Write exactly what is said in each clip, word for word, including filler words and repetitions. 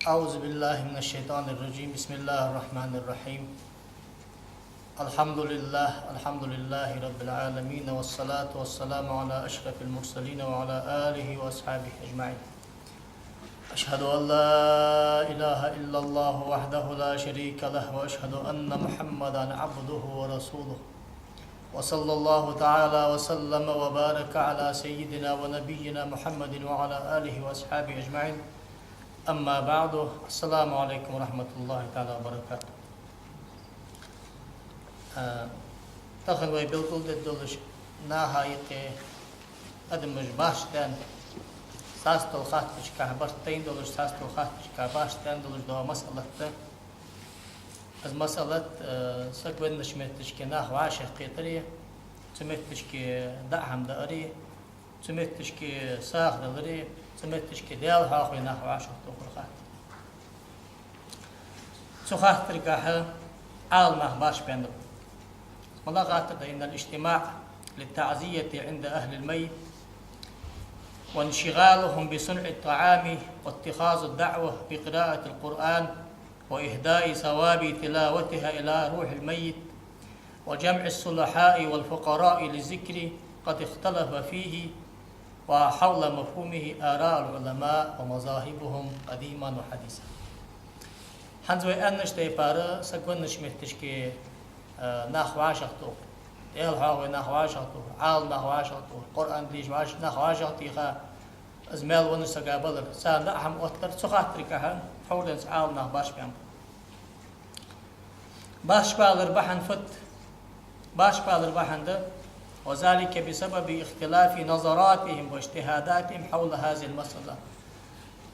أعوذ بالله من الشيطان الرجيم. بسم الله الرحمن الرحيم. الحمد لله، الحمد لله رب العالمين، والصلاة والسلام على أشرف المرسلين وعلى آله وأصحابه أجمعين. أشهد أن لا إله إلا الله وحده لا شريك له، وأشهد أن محمدا عبده ورسوله. وصلى الله تعالى وسلم وبارك على سيدنا ونبينا محمد وعلى آله وأصحابه أجمعين. أما بعد، السلام عليكم ورحمة الله تعالى وبركاته. А, тахан вай белгалдергдолаш наха юкъе адамаш башха даьнна, цхьацца дола хаттарашка барт тайна долаш, цхьацца дола хаттарашка башха даьнна долаш дола масъалат да. Из масъалат, а, саг веннача метташка нах вӀашагӀкхетари, цу метташка даа хӀама даари, цу метташка сагӀа далари, цу метташка Даьла хьоахаве нах вӀашагӀтохар хаттар. Цу хаттаргахьа Ӏаламнах башха баьннаб. МалагӀа хаттар да: إن الاجتماع للتعزية عند أهل الميت وانشغالهم بصنع الطعام واتخاذ الدعوة بقراءة القرآن وإهداء ثواب تلاوتها إلى روح الميت وجمع الصلحاء والفقراء للذكر قد اختلف فيه وحول مفهومه آراء العلماء ومذاهبهم قديما وحديثا. ХӀанз вай аьннача тайпара саг веннача метташка, а, нах вӀашагӀтохар, Даьла хьоахаве нах вӀашагӀтохар, Ӏаламнах вӀашагӀтохар, Къуръан дешаш вӀаш-, нах вӀашагӀтеха, из мел веннача сага балар, царна даа хӀама оттар, цу хаттаргахьа хьоаденца Ӏаламнах башха баьннаб. Башха балара бахьан фуд? Башха балара бахьан да: وذلك بسبب اختلاف نظراتهم واجتهاداتهم حول هذه المسألة.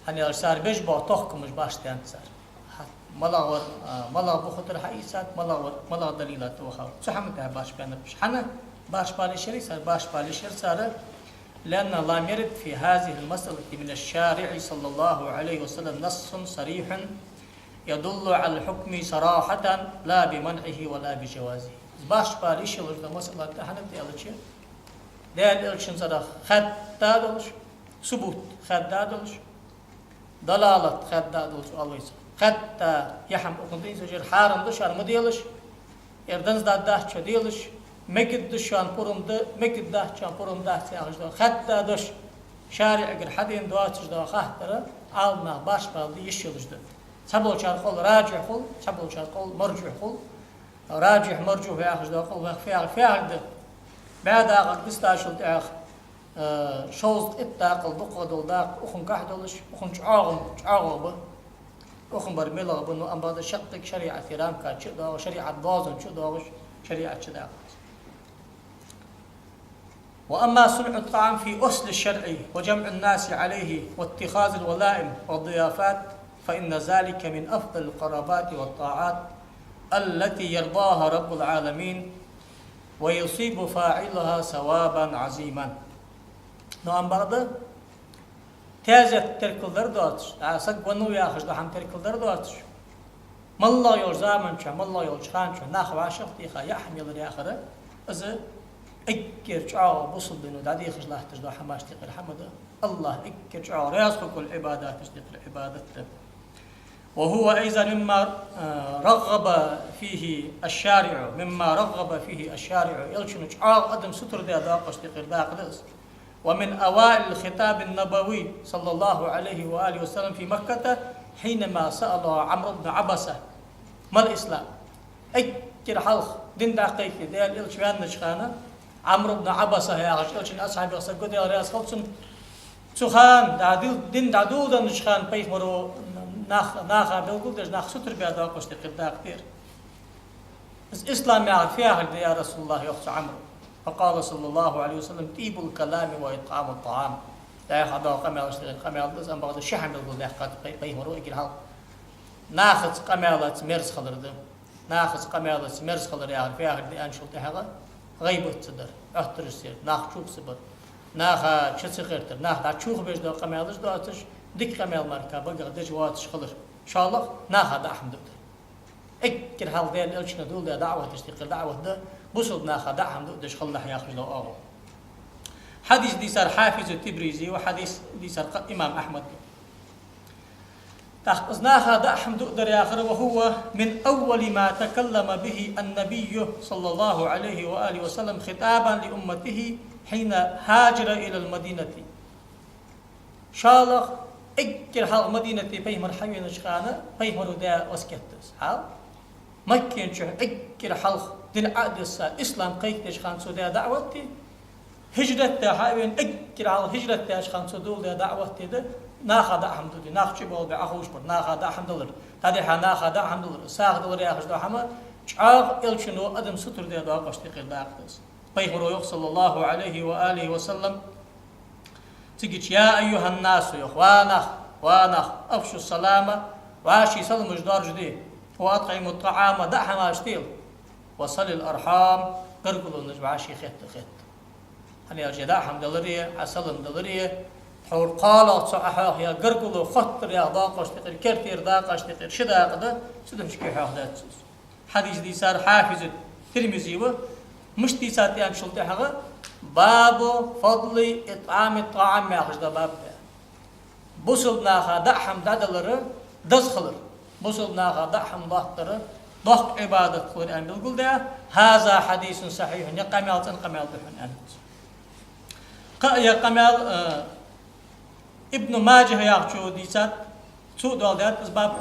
ХӀана аьлча цар беш бола тохкамаш башха даьннад цар. ХӀа, малагӀа вар, а, малагӀа бухатар хьаийцад, малагӀа вар, малагӀа далилат вахав. Цу хӀаман тӀа башха баьннаб уж. ХӀана башха бала йиш яр цар? Башха бала йиш яр цар, لأنه لم يرد في هذه المسألة من الشارع صلى الله عليه وسلم نص صريح يدل على الحكم صراحة لا بمنعه ولا بجوازه. Башха бала йиш йолаш да масъалат тӀехьанат аьлча, Даьла Элчан цӀерах хатта долаш, субут хатта долаш, далалат хатта долаш оал вай цох. Хатта я хӀама укхун дин сажир хьарам да, шоана ма делаш, ер данза дац шоана делаш, мегад да шоана пурам да, мегад дац шоана пурам дац яхаш да, хатта дош, шариӀагара хьадена доацаш да хаттара, Ӏаламнах башха бала де йиш йолаш да. Цхьаболчар къовл раджихь хул, цхьаболчар къовл марджухь хул. Раджихь, марджухь яхаш да къовл ваьх фяхь, фяхь да. БӀаь дакъа дистачул тӀехьа, э, шовзткъа итт дакъал дукхагӀа дола дакъа укхунгахь долаш, укхун чӀоагӀа, чӀоагӀа ба. Укхун бар мелгӀа ба, ну, амма бакъда шаккхе шариӀата рамка чу доагӀа, шариӀат бозан чу доагӀаш, шариӀат чу дакъа. وأما صنع الطعام في أصل الشرع وجمع الناس عليه واتخاذ الولائم والضيافات فإن ذلك من أفضل القربات والطاعات التي يرضاها رب العالمين ويصيب فاعلها ثوابا عظيما. Ну, амма бакъда, таьзет теркалдар доацаш, а, саг веннав яхаш да хӀама теркалдар доацаш, моллагӀа йолча заман чу, моллагӀа йолча хана чу нах вӀашагӀтеха яа хӀама ялар яхар, из эггара чӀоагӀа бусалба дино дӀадехаш латташ да хӀамаш тӀехьара хӀама да. АллахӀ эггара чӀоагӀа раьза хургвола Ӏибадаташ тӀехьара Ӏибадат да. وهو أيضا مما، آه، رغب فيه الشارع، مما رغب فيه الشارع. Элчано чӀоагӀа адам сутара даь дакъаш тӀехьара дакъа да из. ومن أوائل الخطاب النبوي صلى الله عليه وآله وسلم في مكة حينما سأله عمرو بن عبسة: ما الإسلام؟ Эггара хьалха дин дӀакхайкаде Даьла Элча ваьннача хана, Ӏамр ибн Ӏабаса яхаш Элчан асхьабех саг ва, Даьла раьза хилва цунна. Цу хана, дӀа дил-, дин дӀадоладеннача хана пайхамаро нах, наха белгалдеш, нах сутара баь дакъаш тӀехьара дакъа да ер. Из ислам яхар фу яхилга да, я Расулаллахӏ, йоах цу Ӏамро. فقال صلى الله عليه وسلم: طيب الكلام وإطعام الطعام. ДӀахо доагӀа къамаьлаш тӀехьара къамаьл да из, амма бакъда ши хӀама белгалдаьккхад пай-, пайхамаро эггара хьалха. Нахаца къамаьлаца мерза хилар да. Нахаца къамаьлаца мерза хилар яхар фу яхилга да аьнначул тӀехьагӀа, гӀийбат ца дар, Ӏоттараш ца яр, нах чу ца бар, наха чу ца гӀертар, нах дӀачубоалабеш дола къамаьлаш доацаш, дика къамаьл мара багах деш воацаш хилар. ШоллагӀа, наха даа хӀама дуадар. Эггара хьалха Даьла Элчано доладаь даӀваташ тӀехьара даӀват да, бусалба наха даа хӀама дуадеш хилалахь яхаш да оагӀув. Хьадис дийцар Хьафиз ат-Тибризи ва, хьадис дийцар къа-, имам Ахьмад ва. Из наха даа хӀама дуадар яхар, وهو من أول ما تكلم به النبي صلى الله عليه وآله وسلم خطابا لأمته حين هاجر إلى المدينة. ШоллагӀа эггара хьалха Мадинате пайхамар хьавенача хана пайхамара даь васкет да из. Хьал? Маккан чу эггара хьалха дин Ӏодесса, ислам кхайкадеча хана цо даь даӀват да, хӀижрат даь хьавена эггара хьалха хӀижрат даьча хана цо дола даь даӀват да, наха даа хӀама дуадар, нах чӀоагӀа баьхьа ховш бар, наха даа хӀама далар, дӀадихьа наха даа хӀама далар, сагӀа далар яхаш дола хӀама, чӀоагӀа Элчано адам сутара даь доакъошта юкъера дакъа да из. Пайхамара йоах, صلى الله عليه وآله وسلم, цигача: يا أيها الناس, йоах, ва нах, ва нах, أفشوا السلام, вӀаший саламаш доаржаде, وأطعموا الطعام, даа хӀамаш тела, وصلوا الأرحام, гаргалонаш вӀаший хетта хетта. ХӀана аьлча даа хӀама даларе, Ӏа салам даларе, тхьовра кхоалагӀа цо Ӏа хьоахаяь гаргало хоттар яха доакъошта юкъера, кертера дакъошта юкъера ши дакъа да, цу дешашка хьоахадаьд цо из. Хьадис дийцар Хьафиз Тирмизи ва, мишта дийцад аьнначул тӀехьагӀа: باب فضل إطعام الطعام яхаш да баб да. Бусалба наха даа хӀама дӀадалар деза хилар, бусалба наха даа хӀама латтар доккха Ӏибадат хилар аьнна белгалдаь, هذا حديث صحيح, ер къамаьл цӀена къамаьл да хьона аьнна. Кхы а ер къамаьл, э, Ибн Маджахь яхачо дийцад, цо доаладаьд из баб: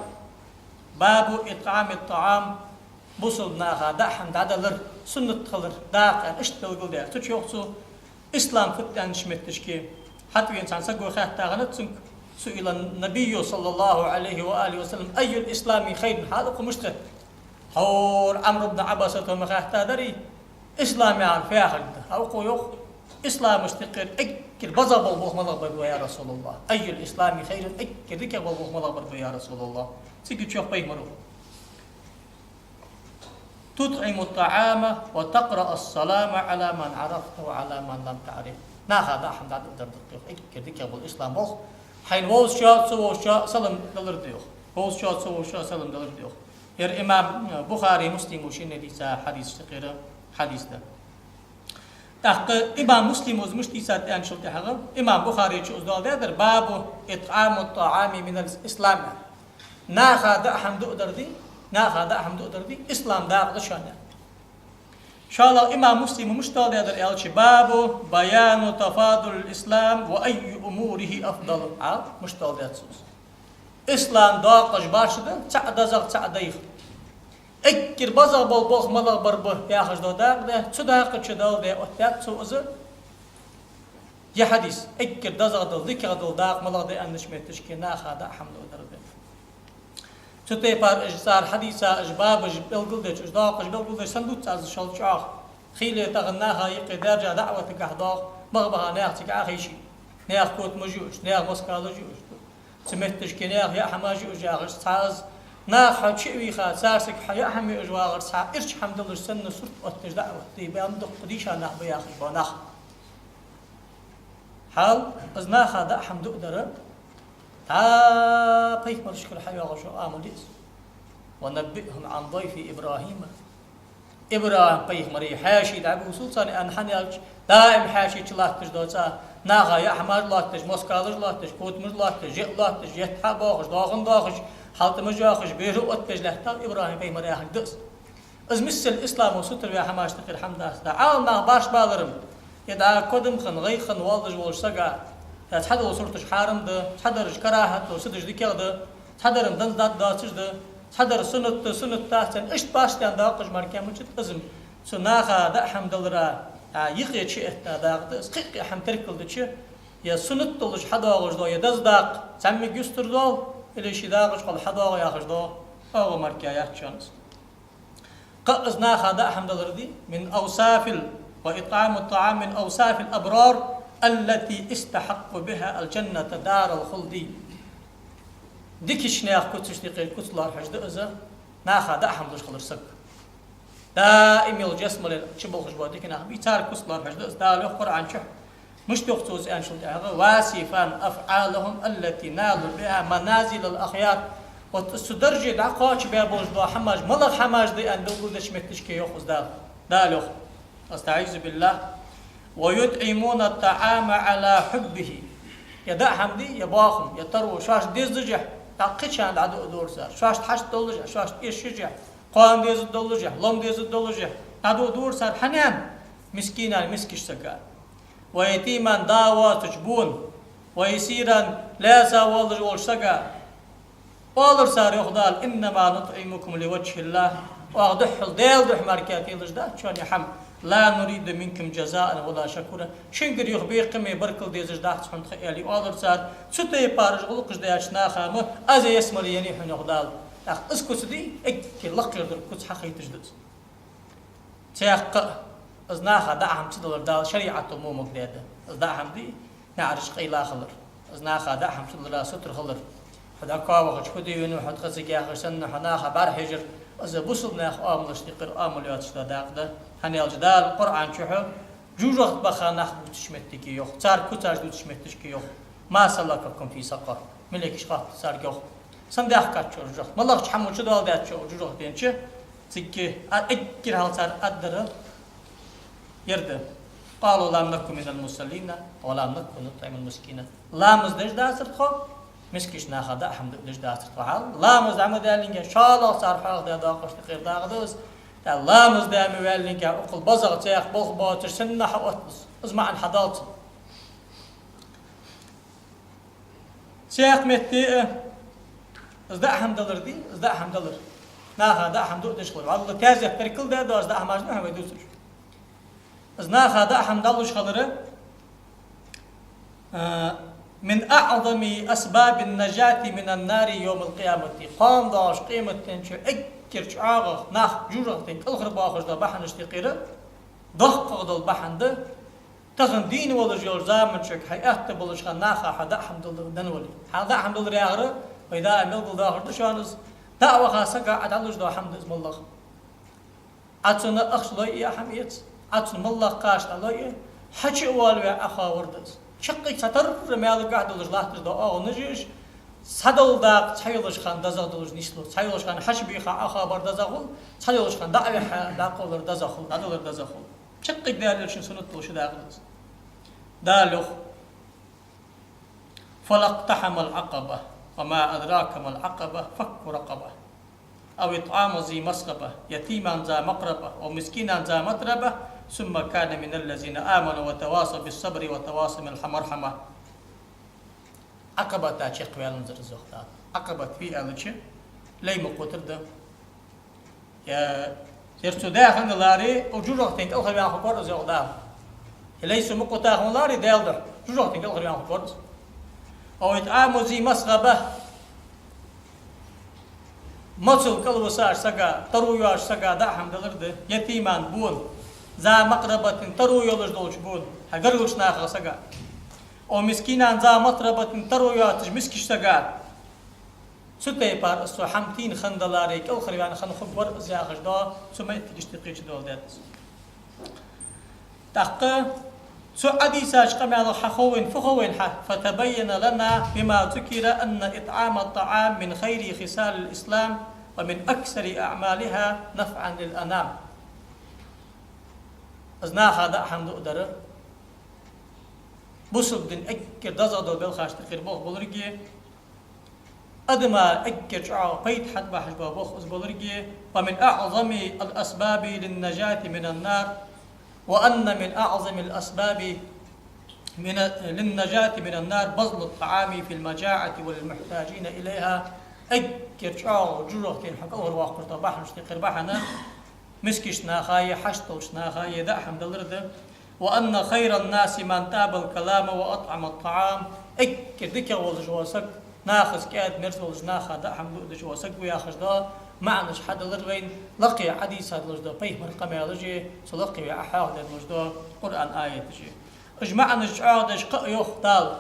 باب إطعام الطعام, бусалба наха даа хӀама дӀадалар суннат хилар дакъа аьнна иштта белгалдаь. Цу чу йоах цо, ислам фуд аьннача метташка хьатӀавена цхьан саго хаьттад цунга: سئل النبي صلى الله عليه وآله وسلم أي الإسلام خير, хьал укхо мишта хаьттад. Тхьовра Ӏамр ибн Ӏабасата ма хаьттадарий, ислам яхар фу яхилга да. Хьал укхо йоах, исламашта юкъера эггара безагӀа бола болх малагӀбар ба, я РасулаллахӀ? أي الإسلام خير, эггара дикагӀа бола болх малагӀбар ба, я РасулаллахӀ? Цигача йоах пайхамара: تطعم الطعام وتقرأ السلام على من عرفت وعلى من لم تعرف. Наха даа хӀама дӀадалар да йоах эггара дикагӀа бола ислам болх. Хьайна вовзачоа, ца вовзачоа салам далар да йоах. Вовзачоа, ца вовзачоа салам далар да йоах. Ер имам, э, Бухари, Муслима шинне дийца хьадисашта юкъера хьадис да. ТӀаккха имам Муслима из мишта дийцад аьнначул тӀехьагӀа, имам Бухаречо из доаладаьдар: باب إطعام الطعام من الإسلام. Наха даа хӀама дуадар да, наха даа хӀама дуадар да ислам дакъа да шоана. ШоллагӀа имам Муслима мишта доаладаьдар аьлча: باب بيان تفاضل الإسلام وأي أموره أفضل. Хьал, мишта доаладаьд цо из. Ислам доакъош башха да, цаӀ дезагӀа, цаӀ дайха. Эггара безагӀа бола болх малагӀбар ба яхаш дола дакъа да, цу дакъа чу доаладаь оттадаьд цо из ер хьадис, эггара дезагӀа дола, дикагӀа дола дакъа малагӀа да аьннача метташка наха даа хӀама дуадар да. Цу тайпара уж цар хьадисаш, уж бабаш белгалдеча, уж доакъош белгалдеча санна дувц аз шоана чӀоагӀа. Хийла тахан наха юкъе даьржа даӀватагахьа доагӀа, баха-баха наьха цига Ӏохайший. Наьха котамаш я уж, наьха москалаш я уж. Цу метташка наьха яа хӀамаш я уж яхаш, цхьа из нах хьо чу а вийха, цар цига хьо яа хӀама юаш вагӀар, цхьа ирча хӀама далаш санна сурт оттадеш даӀват де, баьнна дукха дийша нах ба яхаш бола нах. Хьал, из наха даа хӀама дуадар, тха пайхамарашкара хьайоагӀаш йола Ӏамал я из. ونبئهم عن ضيف إبراهيم. ИбрахӀим-пайхамара хьаьший дӀабувцал царна аьнна, хӀана аьлча даим хьаьший чу латташ дола цӀа, наха яа хӀамаш лоаттадеш, москалаш лоаттадеш, котамаш лоаттадеш, жиъ лоаттадеш, етт хьа а боахаш, доахан доахаш, хьалтӀамаш йоахаш, бера а оттадеш лаьттав ИбрахӀим-пайхамар яхилга да из. Из миссел исламо сутара ваь хӀамашта юкъера хӀама дац. ДӀа Ӏаламнах башха балар-м, е дӀа кодам хинна, гӀайгӀа хинна воаллаш волаш сага, е цхьадола сурташ хьарам да, цхьадараш карахӀат да, судаш дикагӀа да, цхьадар-м деза дакъа доацаш да, цхьадар суннат да, суннат дац аьнна, иштта башха даьнна доакъош мара кхы мичад из-м. Цу наха даа хӀама далара, а, юкъе чуэтта дакъа да из, кхы а кхы хӀама теркалдича, е суннат долаш хьадоагӀаш дола, е деза дакъа цхьаммига юстара дола, или ший дакъа чу кхоачаш хьадоагӀа яхаш дола, оаха мара кхы яц шоана из. Кхы а из наха даа хӀама далар да, من أوصاف ال-، وإطعام الطعام من أوصاف الأبرار التي يستحق بها الجنة دار الخلد. Дикача наьха куцашта юкъера куц лоархӀаш да из, наха даа хӀама луш хилар саг. Даим йола ялсмале чу болхаш бола дика нах бий, цар куц лоархӀаш да из, Дала йоах Къуръан чу. Мишта йоах цо из аьнначул тӀехьагӀа: وأوصاف أفعالهم التي نالوا بها منازل الأخيار. Вот цу дарже дӀакхоачаш баь болаш бола хӀамаш малагӀа хӀамаш да аьнна белгалдеча метташка йоах из Дала. Дала йоах: أستعيذ بالله. ويطعمون الطعام على حبه. Е даа хӀама да, е боахам, е таро, шоашта дезача ТӀаккха кхычарна дӀадуа дора цар. Шоашта хьашт доллашехь, шоашта эшаш йоллашехь, кхоана дезаш доллашехь, лом дезаш доллашехь, дӀадуа дора цар хьанна? Мискинан, мискача сага. ويتيما, да воацача бона, وأسيرا, лаьца воллаш волча сага. Оалар цар, йоах Дала: إنما نطعمكم لوجه الله. Оаха духхьал Даьла духьа мара кхы телаш дац шоана хӀама. لا نريد منكم جزاء ولا شكورا. Шунгара юха бекхам а, баркал а дезаш дац хьона тха, аьле, оалар цар. Цу тайпара уж гӀулакхаш деча наха ма аз ялсмале еннай хьона, йоах Дала. ТӀаккха из куц дий, эггара лакхера дола куц хьахайташ да из. Цхьаькха а, из наха даа хӀама ца далар Дала шариӀато мо магадаьд. Из даа хӀама дий, наӀараш къайла хилар. Из наха даа хӀама ца далара сутара хилар. Хьо дӀакхавахача, фу де венав хьо тха цига яхаш санна, хьо наха бӀарахьежар, из бусалба наьха оамалашта юкъера оамал йоацаш дола дакъа да. ХӀана аьлча Дала Къуръан чу жожагӀате баха нах бувцача моттиге йоах, цар куцаш дувцача моттиге йоах: ما سلككم في سقر. Малейкаша хоаттац царга, йоах: сенна даьхкад шо жожагӀате? МалагӀча хӀамо чудоаладаьд шо жожагӀатен чу? Цига а эггара хьалха цар аргдар ер да: قالوا لم نك من المصلين ولم نك نطعم المسكين. Ламаз деш дацар тхо, мискача наха даа хӀама дуаш дацар тхо хьал. Ламаз дӀа ма даьллинге, шоллагӀа цар хьоахадаь доакъошта юкъера дакъа да из. ТӀаккха ламаз даь ма ваьллинге, укхул базагӀа цхьаькха болх боацаш санна хьаотт из. Из маӀан хьадоал цун. Цхьаькха метте а, из даа хӀама далар дий, из даа хӀама далар. Наха даа хӀама дуаш хилар. Валла, таьзет беркал да, из даа хӀамаш да хьона вай дувцаш. Из наха даа хӀама далуш хилар, а, من أعظم أسباب النجاة من النار يوم القيامة. Кхоана доагӀача къематдийнахьа эггара чӀоагӀа нах жожагӀатен кӀалхарбоахаш дола бахьанашта юкъера доккхагӀа дола бахьан да, тахан дийна волаш йолча заман чу хьай аьттув болаш хана наха хьа даа хӀама далар денна вале. Хьа даа хӀама далар яхар, вай даим белгалдоахаш да шоана из, даа ваха сага Ӏа дӀалуш дола хӀама да из моллагӀа. Ӏа цунна ахча лой а, хӀама эца, Ӏа цунна моллагӀа кхаш дӀалой а, хьачу а воалаваь Ӏоховр да из. Чаккхе цхьатарра маьлагахьа долаш латташ дола оагӀонаш я уж, цхьадола дакъа цхьайолча хана дезагӀа долаш нийслу. Цхьайолча хана хьачубийха Ӏохабар дезагӀа хул, цхьайолча хана дӀавихьа дӀакъовлар дезагӀа хул, дӀадалар дезагӀа хул. Чаккхе Даьла Элчан суннат дола ши дакъа да из. Дала йоах: فلا اقتحم العقبة وما أدراك ما العقبة فك رقبة أو إطعام ذي مسغبة يتيما ذا مقربة أو مسكينا ذا متربة ثم كان من الذين آمنوا وتواصوا بالصبر وتواصوا بالمرحمة. Ӏакъабата чакхваьннзар из, йоах Дала. Ӏакъабат фу я аьлча, лай мукъа тара да. Е, ер цу даь хинна ларе, укх жожагӀатен кӀалхарваьнна хургвар из, йоах Дала. Е лай цу мукъа тӀа хинна ларе, Даьла духьа, жожагӀатен кӀалхарваьнна хургвар из. أو إطعام ذي مسغبة. Моцал кӀалвисача сага, таро йоацача сага даа хӀама далар да, يتيما, бона, ذا مقربة, таро йолаш долча бона, хьа гаргарча наха сага. أو مسكينا ذا متربة, таро йоацача мискача сага. Цу тайпара из цу хӀаман тийна хинна даларе, кӀалхарваьнна хинна хургвар из яхаш да, цу моттигашта юкъе чудоаладаьд из. ТӀаккха цу Ӏодийцача къамаьлах хьахов вайна, фу хов вайна хьа: فتبين لنا بما ذكر أن إطعام الطعام من خير خصال الإسلام ومن أكثر أعمالها نفعا للأنام. Из наха даа хӀама дуадар бусалба дина эггара дезагӀа дола белхашта юкъера болх болга, адама эггара чӀоагӀа пайда хьатӀабахьаш бола болх из болга, ومن أعظم الأسباب للنجاة من النار، وأن من أعظم الأسباب من، للنجاة من النار بذل الطعام في المجاعة وللمحتاجين إليها. Эггара чӀоагӀа жожагӀатен хьакӀалхарвоаккхаш дола бахьанашта юкъера бахьан мискача наха е хьашт долча наха е даа хӀама далар да. وأن خير الناس من طاب الكلام وأطعم الطعام. Эггара дикагӀа волаш вола саг, нахаца кӀаьда-мерза волаш, наха даа хӀама дуадеш вола саг ва яхаш дола маӀанаш хьадалар вайна, лакхе Ӏодийца долаш дола пайхамара къамаьлаш а, цу лакхе вай Ӏохьоахадаь долаш дола Къуръан аяташ а. Уж маӀанаш чӀоагӀдеш кхы а йоах Дала: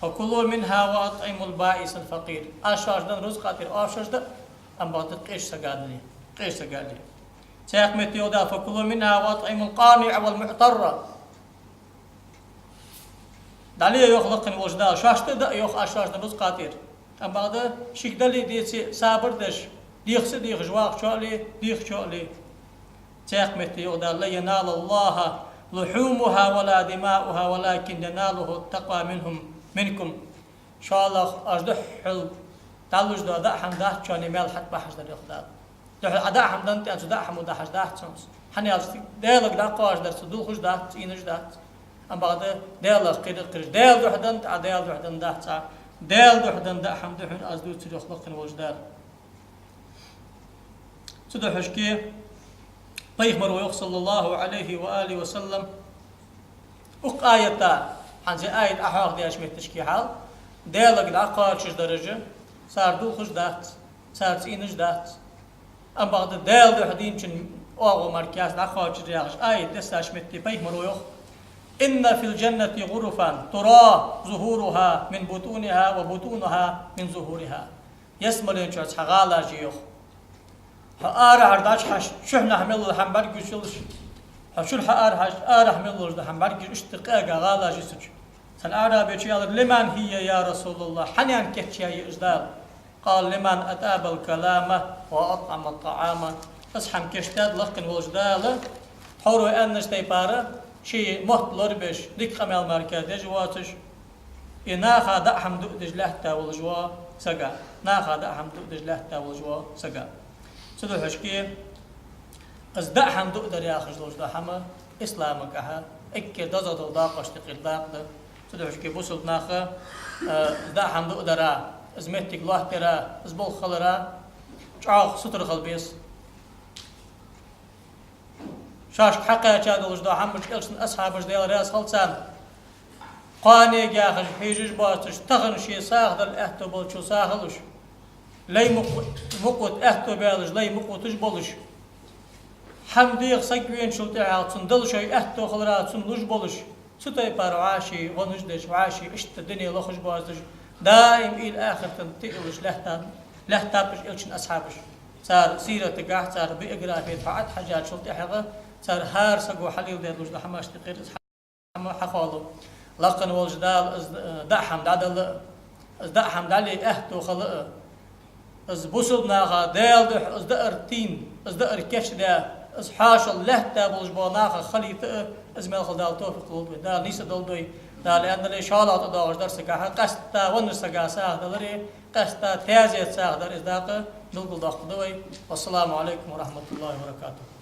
فكلوا منها وأطعموا البائس الفقير. Аз шоашта денна рузкъа тӀара оаш шоаш даа, ам бакъда къеча сага дале, къеча сага дале. Цхьаькха метте йоах Дала: فكلوا منها وأطعموا القانع والمعتر. ДӀале, йоах лакхе волча Дала, шоашта а даа, йоах, аз шоашта денна рузкъа тӀара. Ам бакъда шийга дале а, деце а сабар деш, дехаца а дехаш вахачоа а ле, дехачоа а ле. Цхьаькха метте йоах Дала: لن ينال الله لحومها ولا دماؤها ولكن يناله التقوى منهم، منكم. ШоллагӀа, оаш духхьал ДӀалуш дола даа хӀама дац, цунна маьл хьатӀабахьаш дар, йоах Дала. Духьал Ӏа даа хӀама даьннад аьнна, цу даа хӀамо дахьаш дац цунца. ХӀана аьлча дика Даьлага дӀакхоачаш дар цо дулхаш дац, цӀенаш дац. Амма бакъда Даьлах кхера а кхераш, Даьла духьа даьннад Ӏа, Даьла духьа даьнна дац Ӏа. Даьла духьа даьнна даа хӀама да хьона аз дувцар, йоах лакхвенна волча Дала. Цудухьа шке, пайхамаро йоах, саллаллахӀу Ӏалайхи ва алихи ва саллам, укх аята, хӀанз ер аят Ӏохьоахадаьча метташка хьал, Даьлага дӀакхоачаш дараш, цар дулхаш дац, цар цӀенаш дац. Амма бакъда Даьла духьа дийначун оагӀув мара кхы дӀакхоачаш дар яхаш аят дессача метте пайхамаро йоах: «إن في الجنة غرفا ترى ظهورها من بطونها وبطونها من ظهورها». Ялсмален чу цхьа гӀалаш я, йоах. Хьо арахьара дӀачухьежача, чухьнахьа мел дола хӀама бӀаргагуш йолаш, хьо чухьа арахьежача, арахьа мел долаш дола хӀама бӀаргагуш, иштта къега гӀалаш я цу чу. Цхьан аӀрабечо аьлар: «لمن هي يا رسول الله؟» Хьанна аьнна кийчъяьй из, Дала? «قال: لمن أطاب الكلام وأطعم الطعام». Из хӀама кийчдаьд лакхвенна волча Дала, тхьовра аьннача тайпара, ший мотт лорабеш, дика къамаьл мара кхы деш воацаш, из наха даа хӀама дуадеш лаьтта волаш вола саг. Наха даа хӀама дуадеш лаьтта волаш вола саг. Цудухьа шке, из даа хӀама дуадар яхаш долаш дола хӀама исламагахьа эггара дезагӀа дола дакъошта юкъера дакъа да. Цудухьа шке бусалба наха, э, из даа хӀама дуадара, из моттиг лоаттаяра, из болх хилара чӀоагӀа сутара хила беза. Шоашка хьакхаьча долаш дола хӀамаш, Элчан асхьабаш, Даьла раьза хилва царна, кхоанега яхаш хьежаш боацаш, тахан ше сагӀа дала аьттув болчо сагӀа луш, лай мукъ-, мукъа вита аьттув баьлаш, лай мукъа виташ болаш, хӀама деха саг веначул тӀехьагӀа цунна дала шоай аьттув хилара цунна луш болаш, цу тайпара вӀаший гӀонаш деш, вӀаший иштта дуне лохаш боацаш, даим уйла ахартан тӀаилаш лаьтта-, лаьттаб уж Элчан асхьабаш. Цар сиратагахьа, цар биографе тӀа хьо Ӏохьежачул тӀехьагӀа, цар хӀара саго хьалеладаь долаш дола хӀамашта юкъера из хӀама хьахоалу. Лакхвенна волча Дала из, э, даа хӀама дӀадала а, из даа хӀама дӀале аьттув хила а, из бусалба наха Даьла духьа из даар тийна, из даар кийчдаь, из хьоашал лаьтта болаш бола нахах хилийта а, из мел хила Дала товфикъ лулда вайна. Дала нийса долда вай. Дала аьннадале, шоллагӀа тӀадоагӀаш дарсагахьа къаьстта веннача сага сагӀа даларе, къаьстта таьзета сагӀа дар, из дакъа белгалдоаккхаргда вай. والسلام عليكم ورحمة الله وبركاته.